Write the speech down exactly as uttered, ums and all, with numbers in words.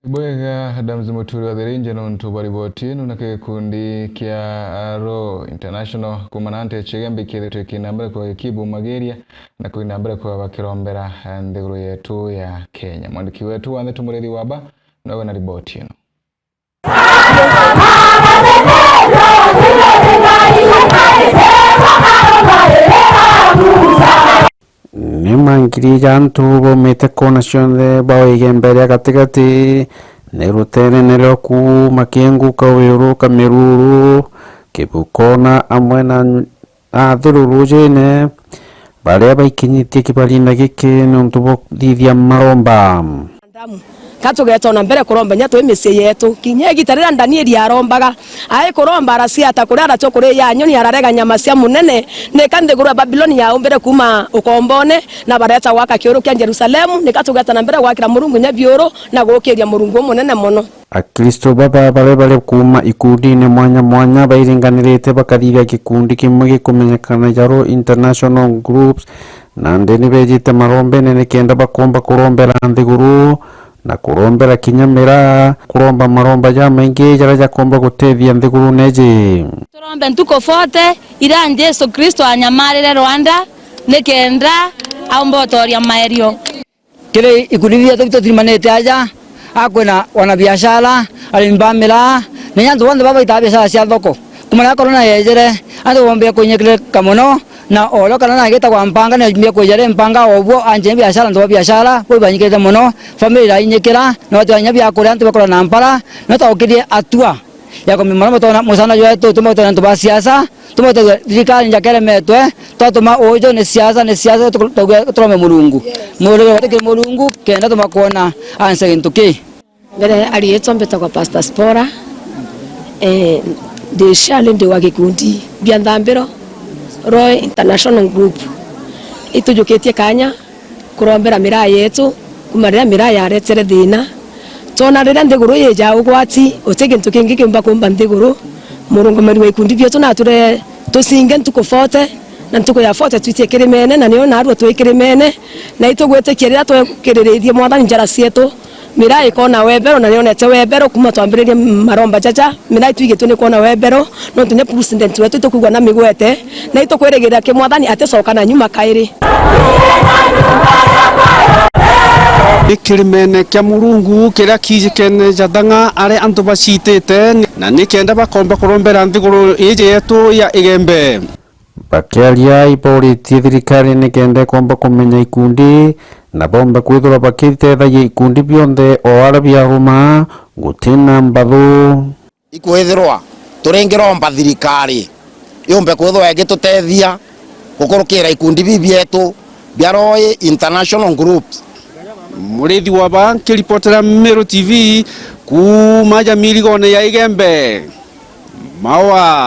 Bwega, Adams Muturi wa Thirinje nontu bwa riboti ino. Na gikundi kia Aro International kuuma na nteche Igembe kiethitwe kina mbere kwa gikibumagiria na kwina mbere kwa bakirombera, eh, nthiguru yetu ya Kenya. Mwandiki wetu wa ndeto Murithi Waba nowe na riboti ino. Ni mangiri ja antu baumite kona cionthe ba Igembe ria gatigati, ni ruterene rwa kuuma Kiengu, Kawiru, Kamiruru, Kibukona amwe na athuru rujine, baria baikinyitie kibarine giki niuntu bwa kuthithia maromba. Damu. Ka tugeeta o na mbere kuromba inya twi micii yetu. Kinya igita riria Danieli arombaga, ai kuromba araciata kuria aracua kuria ya nyoni, ararega nyama cia munene, nika nthiguru ya Babiloni yaumbire kuuma ukombone, na bareeta gwaka kiuru kia Jerusalemu. Nika tugeeta na mbere gwakira Murungu inya biuru na gukiria Murungu umunene mono. Akristo baba baria bari kuuma ikundine mwanya mwanya bairinganirite bakathithia gikundi kimwe gikumenyekana ja Aro International Groups, nandi ni bejite marombene nikenda bakomba kurombera nthiguru na kurombera kinya miraa, kuromba maromba jamaingi jaria jakomba gutethia nthiguru neji. Turombe ntuku forty iria Jesu Kristo anyamarire Rwanda nikenda aumbe utoria maerio. Kiri ikundi bietu bitutirimanite aja, a kwina wanabiashara, arimi ba miraa, na inya antu bonthe baba baitaga biashara cia thoko. Kuuma riria korona yejire, antu bombire kuinyikirika mono, na o uria korona igitagwa mpanga, ni yaumbire kwijire mpanga o buo, anjene biashara, antu ba biashara, bo ibainyikirite mono, family irainyikira, na batiga inya bia kuria, antu bakorwa na mpara, no twaukirie atua ya kumenya maria mutona musana jwetu, tumautonya antu ba siasa, tumautonya thirikari njakeremetwe, twatuma uju ni siasa, ni siasa, tuku-, tuge-, turome Murungu. Yes. Murire wati kiri Murungu, kenda tumakwona anse gintu ki. Mbere ariitwa mbitagwa Pastor Spora, eh, ndi shale ndi wa gikundi bia nthambiro, Roy International Group. Itujukitie kanya kurombera miraa yetu, kuuma riria miraa yaretere thina. Twona riria nthiguru yija ugwati, uti gintu kingi kiumba kumba nthiguru. Murungamiri wa ikundi bietu nature tucinge ntuku forty, na ntuku ya forty twitie kirimene, na nio narua twi kirimene, na itugwitikia riria twekiririithie Mwathani njara cietu, miraa ikona webero, na nionete webero kuuma twambiririe maromba jaja. Miraa itwigitwe ni kwona webero, nontu ni president wetu, itukwigua na migwete, na itukwirigira ki Mwathani aticoka na nyuma kairi. Ni kirimene kia Murungu kiria kijikene ja Thang'a, aria antu bacitite, na nikenda bakomba kurombera nthiguru iji yetu ya Igembe. Bakiaria, ibauritie thirikari nikenda ikomba kumenya ikundi, na bombe kwithirwa bakitethagia ikundi bionthe o aria biaruma, gutina mbathu. Ikwithirwa turingiromba thirikari yumbe kwithirwa igitutethia gukurukira ikundi biu bietu bia Roy International Groups. Murithi Waba nkiripotera Meru T V kuuma ja mirigone ya Igembe. Maua.